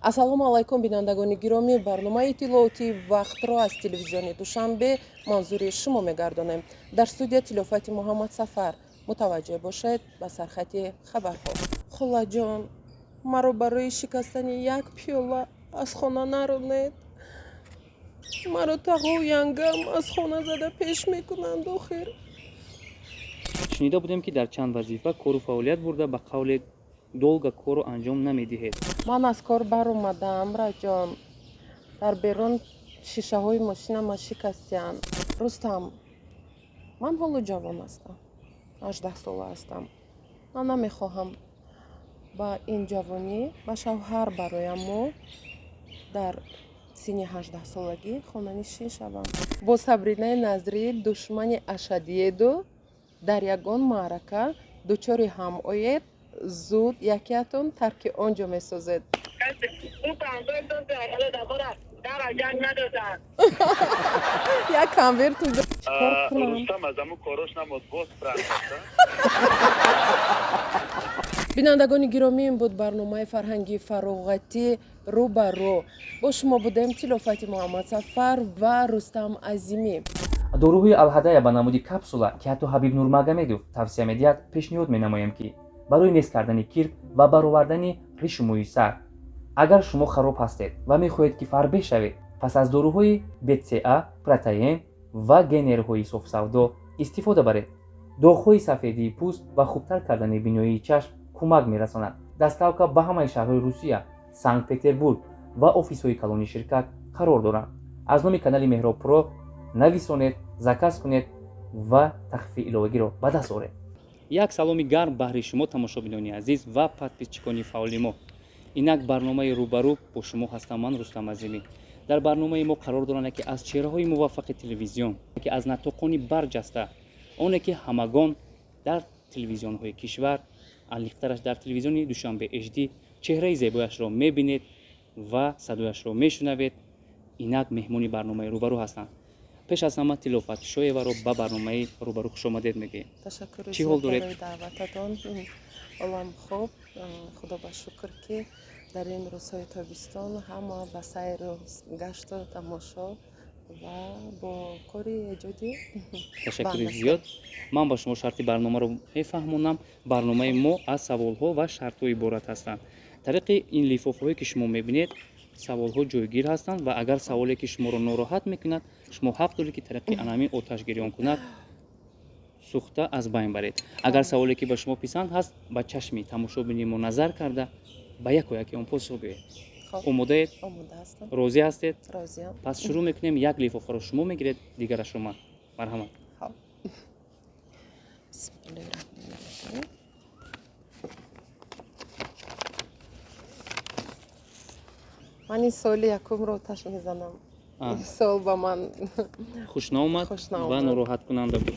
Ассалому алайкум, бинандагони гиромӣ. Барномаи иттилоотии «Вақтро» аз телевизиони Душанбе манзури шумо мегардонем. Дар студия Тилофати Муҳаммадсафар. Мутаваҷҷеҳ бошед ба сархати хабарҳо. Холаҷон, маро барои шикастани як пиёла аз хона наронед. Маро тағову янгам аз хона зада пеш мекунанд охир. Шунида будем, ки дар чанд вазифа кору фаъолият бурда, ба қавле долго корро анҷом намедиҳед. Ман аз кор баромадаам, раҷон. Дар берун шишаҳои мошинама шикастиянд. Рустам, ман ҳоло ҷавон ҳастам, 18-сола ҳастам. Ман намехоҳам ба ин ҷавонӣ ба шавҳар барояму дар синни 18-солагӣ хонанишин шавам. Бо Сабринаи Назрӣ душмани ашадиеду дар ягон маърака дучори ҳам оед, зуд якеатон тарки он ҷо месозед. Як конверту чикор кунам? Рустам аз ҳамун корош намод, боз пранк. Бинандагони гиромӣ, ин буд барномаи фарҳангии фароғатӣ «Рӯ ба рӯ». Бо шумо будем Тилофати Муҳаммадсафар ва Рустам Азимӣ. Доруҳои Алҳадая ба намуди капсула, ки ҳатто Ҳабиб Нурмагомедов тавсия медиҳад, пешниҳод менамоем, ки барои нест кардани кирк ва баровардани ришу мӯи сар. Агар шумо хароб ҳастед ва мехоҳед, ки фарбеҳ шавед, пас аз доруҳои БЦА, протеин ва генерҳои софсавдо истифода баред. Доғҳои сафедии пӯст ва хубтар кардани биноии чашм кӯмак мерасонад. Доставка ба ҳамаи шаҳрҳои Русия, Санкт Петербург ва офисҳои калони ширкат қарор доранд. Аз номи канали Меҳроб Про нависонед, заказ кунед ва тахфифи иловагиро ба даст оред. Як саломи гарм баҳри шумо, тамошобинони азиз ва подписчикони фаъоли мо. Инак барномаи «Рӯбарӯ», бо шумо ҳастам ман, Рустам Азимӣ. Дар барномаи мо қарор доранд яке аз чеҳраҳои муваффақи телевизион, яке аз наттоқони барҷаста, оне ки ҳамагон дар телевизионҳои кишвар, аниқтараш дар телевизиони Душанбе HD, чеҳраи зебояшро мебинед ва садояшро мешунавед. Инак меҳмони барномаи «Рӯбарӯ» ҳастанд. Пеш аз ҳама Тилофат Шоеваро ба барномаи «Рӯбарӯ» хушомадед мегӯем. Ташаккури Чӣ ҳол зиёд доред? барои даъвататон. Ҳолам хуб. Худо ба шукр, ки дар ин рӯзҳои тобистон ҳама ба сайру гашту тамошо ва бо кори эҷодӣ Ташаккури банд ҳастем. зиёд. Ман ба шумо шарти барномаро мефаҳмонам. Барномаи мо аз саволҳо ва шартҳо иборат ҳастанд. Тариқи ин лифофаҳое, ки шумо мебинед, саволҳо ҷойгир ҳастанд ва агар саволе, ки шуморо нороҳат мекунад, шумо ҳақ доред, ки тариқи анамин оташгирёнкунак сӯхта аз байн баред. Агар саволе, ки ба шумо писанд ҳаст, ба чашми тамошобини мо назар карда, ба яко яке он посух гӯед. Хоб. Омодаед? Омода ҳастам. Розӣ ҳастед? Розиам. Пас шурӯъ мекунем. Як лифофаро шумо мегиред, дигарашро ман. Марҳамат. Хоб, бисмиллоҳи раҳмони раҳим. Ман ин суоли якумро оташ мезанам. Ин суол ба ман хуш наомад хуш ва наомад. Нороҳаткунанда буд.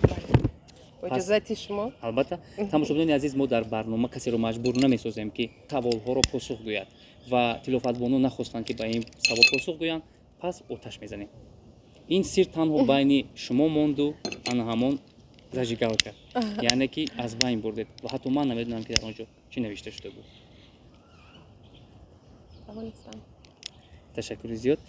Бо иҷозати шумо. Албатта. Тамошобинони азиз, мо дар барнома касеро маҷбур намесозем, ки саволҳоро посух гӯяд, ва Тилофатбону нахостанд, ки ба ин савол посух гӯянд, пас оташ мезанем. Ин сир танҳо байни шумо монду ана ҳамон зажигалка, яъне ки аз байн бурдед ва ҳатто ман намедонам, ки дар он ҷо чӣ навишта шуда буд. Тавонистам. Ташаккури зиёд.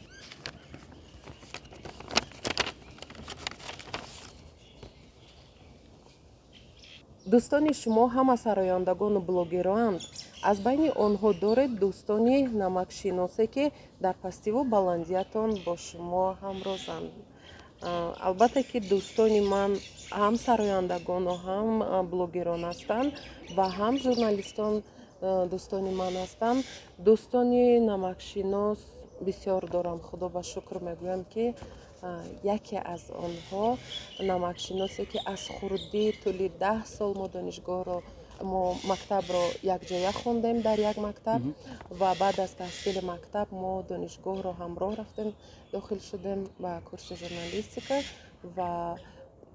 Дӯстони шумо ҳама сарояндагону блогероанд. Аз байни онҳо доред дӯстони намакшиносе, ки дар пастиву баландиятон бо шумо ҳамрозанд? Албатта, ки дӯстони ман ҳам сарояндагону ҳам блогерон ҳастанд ва ҳам журналистон дӯстони ман ҳастанд. Дӯстони намакшинос бисёр дорам, худо ба шукр мегӯям, ки яке аз онҳо намакшиносе, ки аз хурдӣ тӯли 10 сол мо донишгоҳро, мо мактабро якҷоя хондем дар як мактаб ва баъд аз таҳсили мактаб мо донишгоҳро ҳамроҳ рафтем, дохил шудем ба курси журналистика ва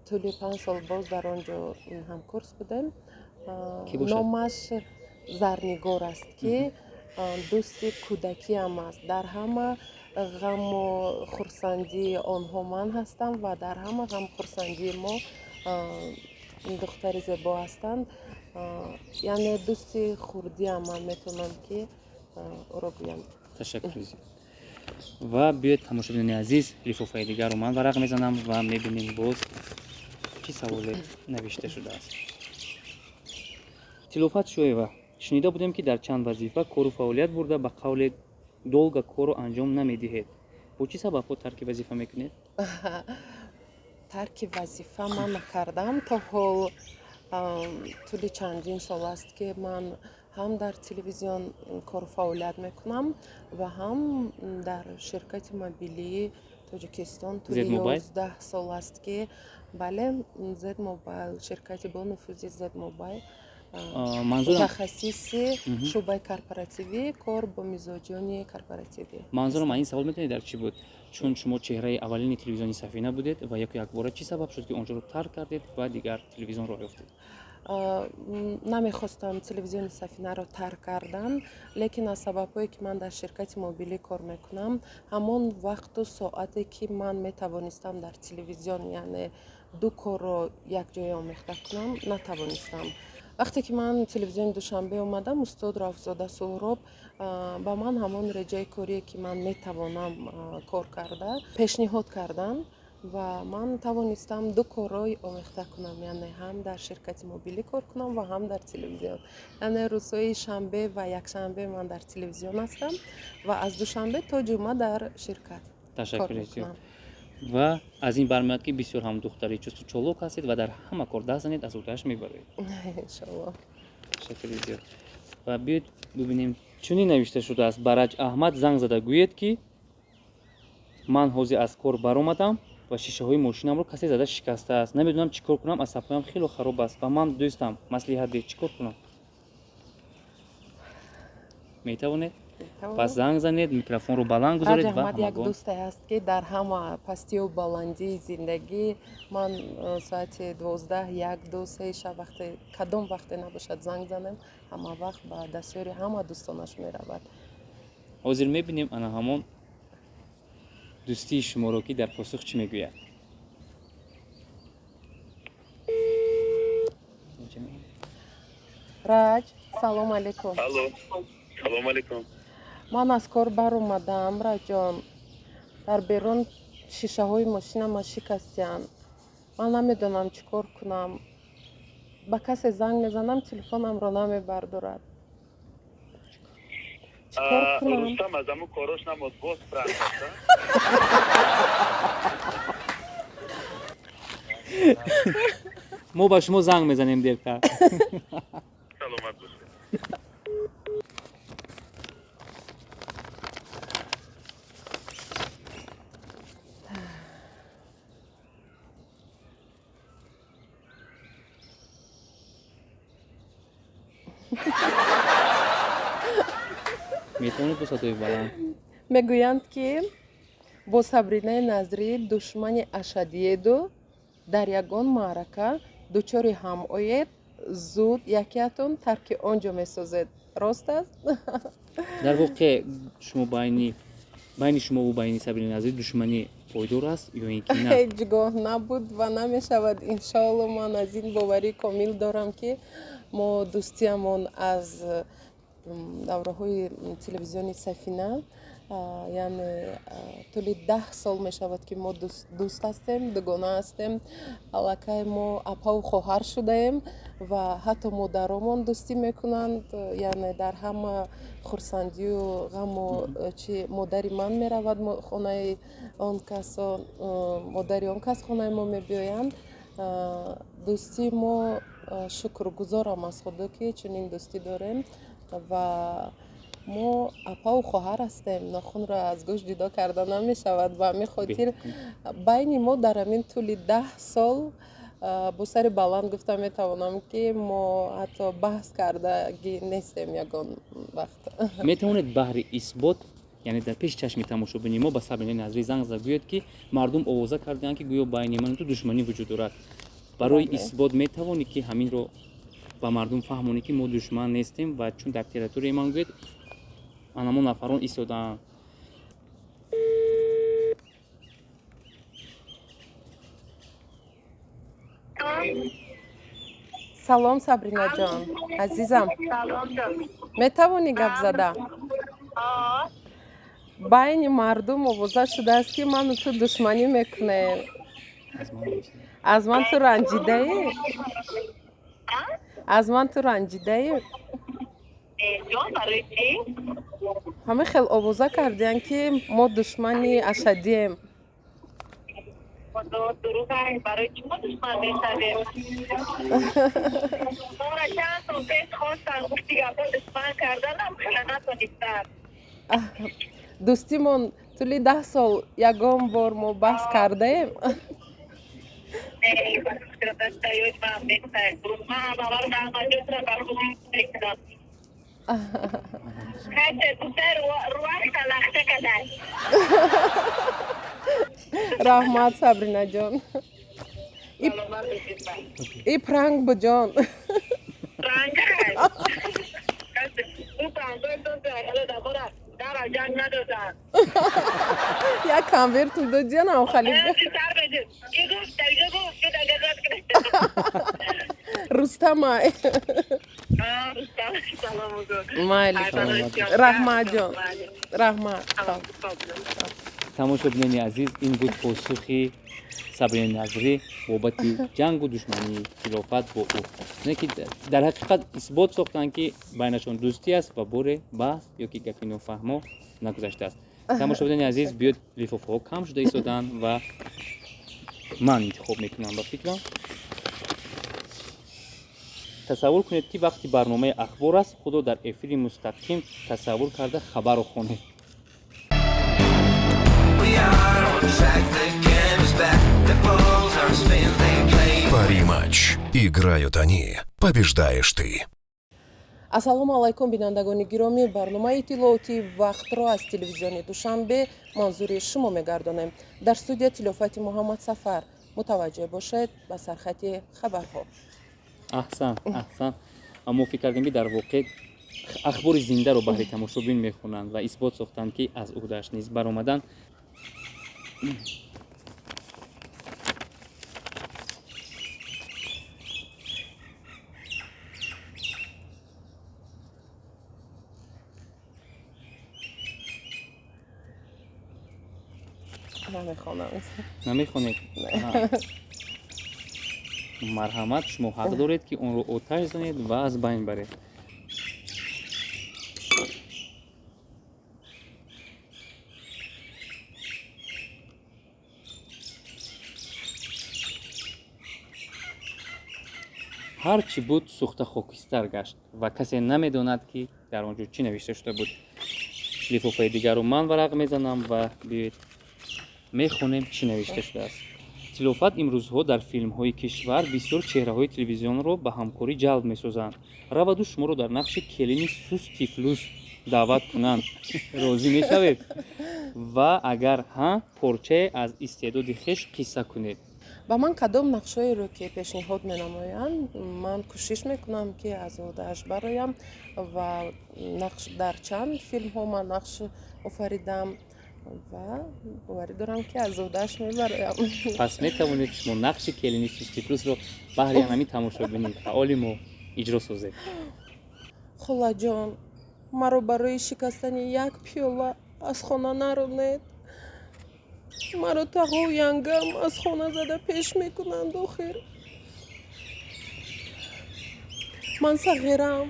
тӯли 5 сол боз дар он ҷо ҳамкурс будем. Кӣ бошад? Номаш Зарнигор аст, ки дӯсти кӯдакиам аст. Дар ҳама ғаму хурсандии онҳо ман ҳастам ва дар ҳама ғаму хурсандии мо духтари зебо ҳастанд. Яъне дӯсти хурдиам ман метавонам, ки ӯро гӯям. Ташаккури зиёд. Ва биёед, тамошобинони азиз, лифофаи дигарро ман варақ мезанам ва мебинем, боз чӣ саволе навишта шудааст. Тилофат Шоева: шунида будем, ки дар чанд вазифа кору фаъолият бурда, ба қавле долго корро анҷом намедиҳед. Бо чӣ сабабҳо тарки вазифа мекунед? Тарки вазифа ман накардам то ҳол. Тӯли чандин сол аст, ки ман ҳам дар телевизион кору фаъолият мекунам ва ҳам дар ширкати мобилии Тоҷикистон. Тӯли 11 сол аст, ки, бале, Зед Мобайл, ширкати бонуфузи Зед Мобайл, мутахассиси шӯъбаи корпоративӣ, кор бо мизоҷони корпоративӣ. Манзурам ин савол метавонед дар чӣ буд? Чун шумо чеҳраи аввалини телевизиони Сафина будед ва яку якбора чӣ сабаб шуд, ки онҷоро тарк кардед ва дигар телевизион роҳ ёфтед? Намехостам телевизиони Сафинаро тарк кардан, лекин аз сабабҳое, ки ман дар ширкати мобилӣ кор мекунам, ҳамон вақту соате, ки ман метавонистам дар телевизион, яъне ду корро якҷоя омехта кунам, натавонистам. Вақте ки ман телевизиони Душанбе омадам, устод Рафзода Суҳроб ба ман ҳамон реҷаи корие, ки ман метавонам кор карда, пешниҳод карданд ва ман тавонистам ду корро омехта кунам, яъне ҳам дар ширкати мобилӣ кор кунам ва ҳам дар телевизион. Яъне рӯзҳои шанбе ва якшанбе ман дар телевизион ҳастам ва аз душанбе то ҷумъа дар ширкат кор мекунам. Ва аз ин бармеояд, ки бисёр ҳам духтари чусту чолок ҳастед ва дар ҳама кор даст занед, аз ӯдааш мебароед. Иншоалло. Ташаккури зиёд. Ва биёед бибинем, чунин навишта шудааст: ба Раҷ Аҳмад занг зада гӯед, ки ман ҳозир аз кор баромадам ва шишаҳои мошинамро касе зада шикастааст, намедонам чӣ кор кунам, асабҳоям хело хароб аст ва ман дӯстам маслиҳат деҳ, чӣ кор кунам. Метавонед? Пас занг занед, микрофонро баланд гузоред ва Аҳмад як дӯсте аст, ки дар ҳама пастию баландии зиндагӣ ман соати 12, 1, 2, 3 шаб, вақте кадом вақте набошад, занг занем, ҳама вақт ба дастёри ҳама дӯстонаш меравад. Ҳозир мебинем ана ҳамон дӯстии шуморо, ки дар посух чӣ мегӯяд. Раҷ, салом алейкум. Алло, салом алейкум. Ман аз кор баромадам, Раҷон. Дар берун шишаҳои мошинама шикастиянд, ман намедонам чӣ кор кунам. Ба касе занг мезанам, телефонамро намебардорад. Чӣ кор кунам? Рустам аз ҳамун корош намод, боз пранк. Мо ба шумо занг мезанем дертар. Саломат бошед. Метавонед бо садои баланд. Мегӯянд, ки бо Сабринаи Назрӣ душмани ашадиеду дар ягон маърака дучори ҳам оед, зуд якеатон тарки он ҷо месозед. Рост аст? Дар воқеъ шумо байни шумову байни Сабрина Назрӣ душманӣ пойдор аст ё ин ки на? Ҳеҷ гоҳ набуд ва намешавад, иншоалло. Ман аз ин боварӣ комил дорам, ки мо дӯстиамон аз давраҳои телевизиони Сафина, яъне тӯли 10 сол мешавад, ки мо дӯст ҳастем, дугона ҳастем. Аллакай мо апаву хоҳар шудаем ва ҳатто модаромон дӯстӣ мекунанд. Яъне дар ҳама хурсандию ғаму чи модари ман меравад хонаи он касо, модари он кас хонаи мо мебиёянд. Дӯстии мо, шукргузорам аз Худо, ки чунин дӯстӣ дорем ва мо апаву хоҳар ҳастем. Нохунро аз гӯшт ҷудо карда намешавад. Ба ҳамин хотир байни мо дар ҳамин тӯли 10 сол бо сари баланд гуфта метавонам, ки мо ҳатто баҳс кардагӣ нестем ягон вақт. Метавонед баҳри исбот, яъне дар пеши чашми тамошобини мо, ба Сабринаи Назрӣ занг зада гӯед, ки мардум овоза кардаанд, ки гӯё байни ману ту душманӣ вуҷуд дорад. Барои исбот метавонӣ, ки ҳаминро ба мардум фаҳмонӣ, ки мо душман нестем? Ва чун дар территорияи ман гӯед, анамон нафарон истодаанд. Салом, Сабринаҷон, азизам. Метавонӣ гап зада? Байни мардум овоза шудааст, ки ману ту душманӣ мекунем. Аз ман ту ранҷидаӣ? Аз ман ту ранҷидаӣ? Ҷон, барои чӣ? Ҳама хел овоза кардиянд, ки мо душмани ашаддием. Худо, дурӯғ аст. Барои чӣ мо душман мешавем? Моро чанд сол пеш хостанд, гуфти гапҳо, душман карданам, хела натонистанд. Дӯстимон тӯли 10 сол ягон бор мо баҳс кардаем? Не, ба фикрат ман беҳтар. Ман ҳамавақт даъватётро ба худ мекунам. Касе гуфта руаста лахта кадай. Раҳмат, Сабринаҷон. Саломат бошед. И пранк буд, ҷон. Пранк аст. Касе ӯ пранкҳои дабора дара ҷанг надоданд. Як конвертум додиянам хали. Сар беҷи. Ки гуфт? Ки гуфт? Ки дагазат кунед? Рустамай. Рустам, салом. Майли, раҳмат, ҷон, раҳмат. Тамошобинони азиз, ин буд посухи Сабрини Назрӣ бобати ҷангу душмании Хилофат бо ӯ. Не ки дар ҳақиқат исбот сохтанд, ки байнашон дӯстӣ аст ва боре баҳс ё ки гапи нофаҳмо нагузаштааст. Тамошобинони азиз, биёд, лифофаҳо кам шуда истоданд ва ман интихоб мекунам. Ба фикрам, тасаввур кунед, ки вақти барномаи ахбор аст, худо дар эфири мустақим тасаввур карда хабарро хонед. We are on track, the game is back. The balls are spin, they play. Пари-матч. Играют они. Побеждаешь ты. Ассалому алайкум, бинандагони гиромӣ! Барномаи иттилоотии «Вақтро» аз телевизиони Душанбе манзури шумо мегардонем. Дар студия Тилофати Муҳаммадсафар. Мутаваҷҷеҳ бошед ба сархати хабарҳо. Аҳсан, аҳсан. Мо фикр кардем, ки дар воқеъ ахбори зиндаро баҳри тамошобин мехонанд ва исбот сохтанд, ки аз уҳдааш низ баромаданд. Намехонам. Намехонед? Марҳамат, шумо ҳақ доред, ки онро оташ занед ва аз байн баред. Ҳар чӣ буд, сӯхта хокистар гашт ва касе намедонад, ки дар он ҷо чӣ навишта шуда буд. Лифофаи дигарро ман варақ мезанам ва биёед, мехонем, чӣ навишта шудааст. Тилофат, имрӯзҳо дар филмҳои кишвар бисёр чеҳраҳои телевизионро ба ҳамкорӣ ҷалб месозанд. Раваду шуморо дар нақши келини Сустифлус даъват кунанд, розӣ мешавед? Ва агар ҳа, порчае аз истеъдоди хеш қисса кунед. Ба ман кадом нақшҳоеро ки пешниҳод менамоянд, ман кӯшиш мекунам, ки аз уҳдааш бароям ва нақш дар чанд филмҳо ман нақш офаридам ва боварӣ дорам, ки аз уҳдааш мебароям. Пас метавонед шумо нақши келини Сустифлусро баҳри ҳамин тамошобини фаъоли мо иҷро созед. Холаҷон, маро барои шикастани як пиёла аз хона наронед. Маро тағову янгам аз хона зада пеш мекунанд. Охир ман сағирам.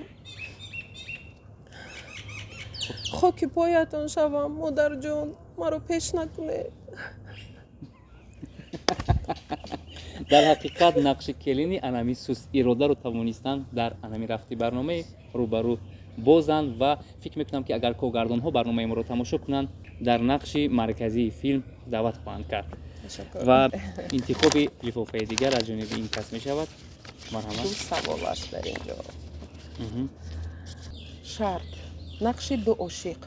Хоки поятон шавам, модарҷон, маро пеш накунед. Дар ҳақиқат, нақши келини анами суст иродаро тавонистанд дар анами рафти барномаи рӯбарӯ бозанд ва фикр мекунам, ки агар коргардонҳо барномаи моро тамошо кунанд, дар нақши марказии филм даъват хоҳанд кард. Ва интихоби лифофаи дигар аз ҷониби ин кас мешавад. Марҳамат. Ду савол аст дар ин ҷо. Шарт: нақши ду ошиқ.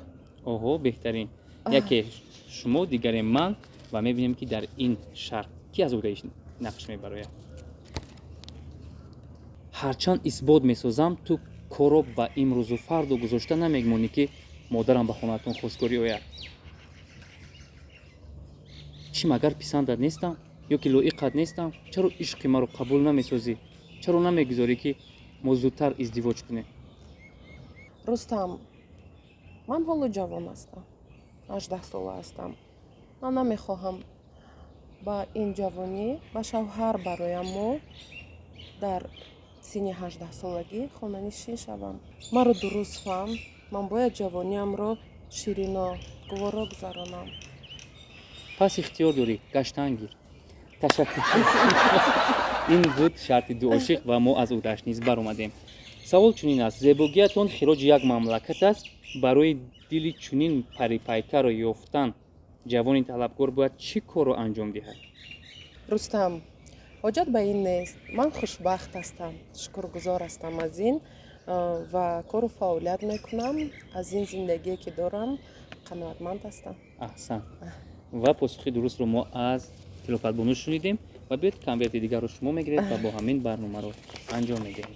Оҳо, беҳтарин. Яке шумо, дигаре ман ва мебинем, ки дар ин шарт ки аз уҳдаи нақш мебарояд. Ҳарчанд исбот месозам, ту корро ба имрӯзу фардо гузошта намемонӣ, ки модарам ба хонаатон хостгорӣ ояд. Чӣ, магар писандат нестам ё ки лоиқат нестам? Чаро ишқи маро қабул намесозӣ? Чаро намегузорӣ, ки мо зудтар издивоҷ кунем? Рустам, ман ҳоло ҷавон ҳастам. 18 сола ҳастам. Ман намехоҳам ба ин ҷавонӣ ба шавҳар барояму дар синни 18-солагӣ хонанишин шавам. Маро дуруст фаҳм, ман бояд ҷавониамро ширино гуворо гузаронам. Пас ихтиёр дорӣ, гаштан гир. Ташаккур. Ин буд шарти ду ошиқ ва мо аз ӯҳдааш низ баромадем. Савол чунин аст: зебогиятон хироҷи як мамлакат аст. Барои дили чунин парипайкарро ёфтан ҷавони талабгор бояд чӣ корро анҷом диҳад? Рустам, ҳоҷат ба ин нест. Ман хушбахт ҳастам, шукргузор ҳастам аз ин ва кору фаъолият мекунам. Аз ин зиндагие ки дорам, қаноатманд ҳастам. Аҳсан, ва посухи дурустро мо аз Тилофатбону шунидем. Ва биёед, конверти дигарро шумо мегиред ва бо ҳамин барномаро анҷом медиҳем.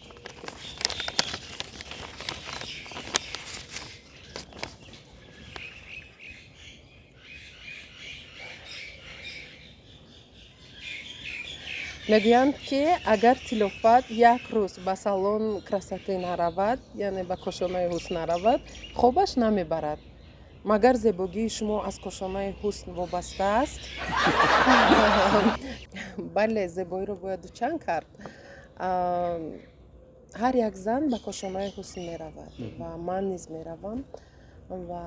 Мегӯянд, ки агар Тилофат як рӯз ба салон красоты наравад, яъне ба кошонаи ҳусн наравад, хобаш намебарад. Магар зебогии шумо аз кошонаи ҳусн вобаста аст? Бале, зебоиро бояд дучанд кард. Ҳар як зан ба кошонаи ҳусн меравад ва ман низ меравам. Ва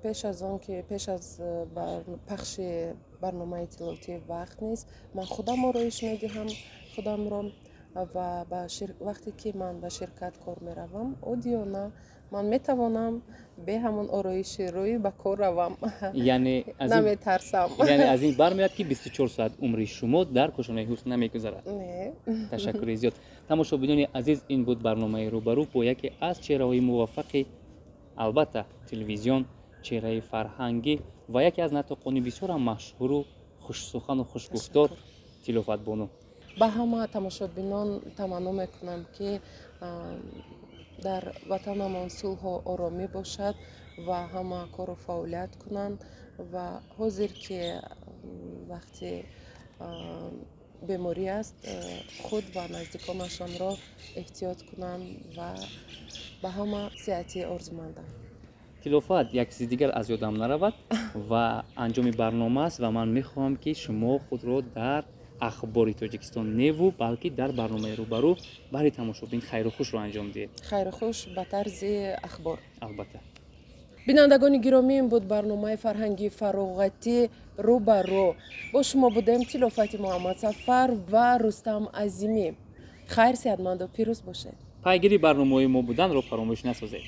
пеш аз он ки пеш аз пахши барномаи иттилоотии «Вақт» низ ман худам ороиш медиҳам худамро. Ва вақте ки ман ба ширкат кор меравам, одиёна ман метавонам бе ҳамон ороиши рӯй ба кор равам. Яъне Наметарсам. Яъне аз ин бармеояд, ки 24 соат умри шумо дар кошонаи ҳусн намегузарад. Не. Ташаккури зиёд. Тамошобинони азиз, ин буд барномаи «Рӯбарӯ» бо яке аз чеҳраҳои муваффақи, албатта, телевизион, чеҳраи фарҳангӣ ва яке аз натоқони бисёрам машҳуру хушсухану хушгуфтор Тилофатбону. Ба ҳама тамошобинон таманно мекунам, ки дар ватанамон сулҳу оромӣ бошад ва ҳама кору фаъолият кунанд. Ва ҳозир ки вақти беморӣ аст, худ ва наздиконашонро эҳтиёт кунанд ва ба ҳама сиҳатӣ орзумандам. Тилофат, як чизи дигар аз ёдам наравад ва анҷоми барнома аст ва ман мехоҳам, ки шумо худро дар Ахбори Тоҷикистон неву, балки дар барномаи «Рӯбарӯ» баҳри тамошобин хайру хушро анҷом диҳед. Хайру хуш ба тарзи ахбор. Албатта. Бинандагони гиромӣ, ин буд барномаи фарҳангии фароғатӣ «Рӯбарӯ». Бо шумо будем Тилофати Муҳаммадсафар ва Рустам Азимӣ. Хайр, сеҳатманду пирӯз бошед. Пайгири барномаҳои мо буданро фаромӯш насозед.